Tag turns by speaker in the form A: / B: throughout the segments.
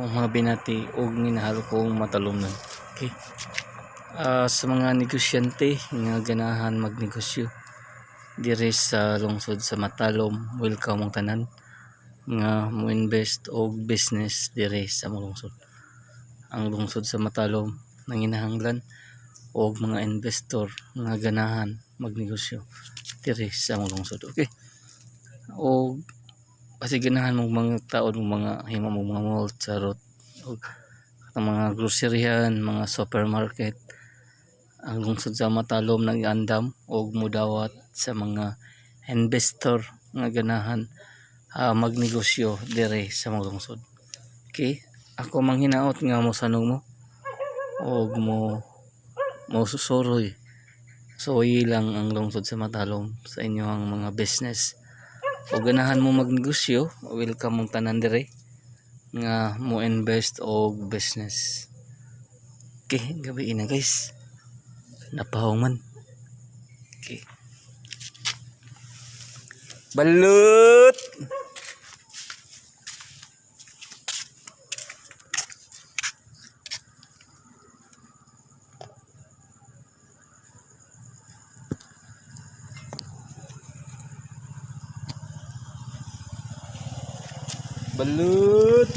A: Akong mga binati ug minahal kong matalomnon. Okay. Sa mga negosyante nga ganahan magnegosyo diri sa lungsod sa Matalom, welcome mong tanan nga mo invest og business diri sa among lungsod. Ang lungsod sa Matalom nanginahanglan og mga investor nga ganahan magnegosyo diri sa among lungsod. Okay. Og kasi ganahan mong mga taon mong mga himo mong mga mall charot og ang mga groceryhan, mga supermarket. Ang lungsod sa Matalom nag-andam og mudawat sa mga investor nga ganahan magnegosyo diri sa among lungsod. Okay, ako manghinaot nga mosanong mo og mo mo susuroy. Suwayi lang ang lungsod sa Matalom sa inyong mga business. O ganahan mo magnegosyo, welcome mong tanan diri nga mo invest og business. Okay, gabi na, guys. Napahong man. Okay. Balut! Balut!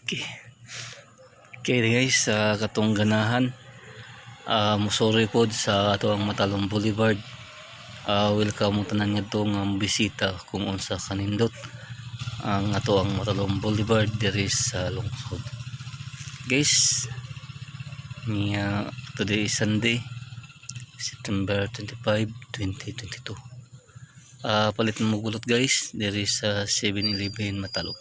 A: Okay. Okay guys, sa katong ganahan musuroy pod sa ato ang Matalom Boulevard. Welcome mo tanan ngadto nga bisita kung unsa kanindot ang ato ang Matalom Boulevard diri sa lungsod. Guys, niya today is Sunday, September 25, 2022. Palit mo gulot, guys, diri sa 7-Eleven Matalom.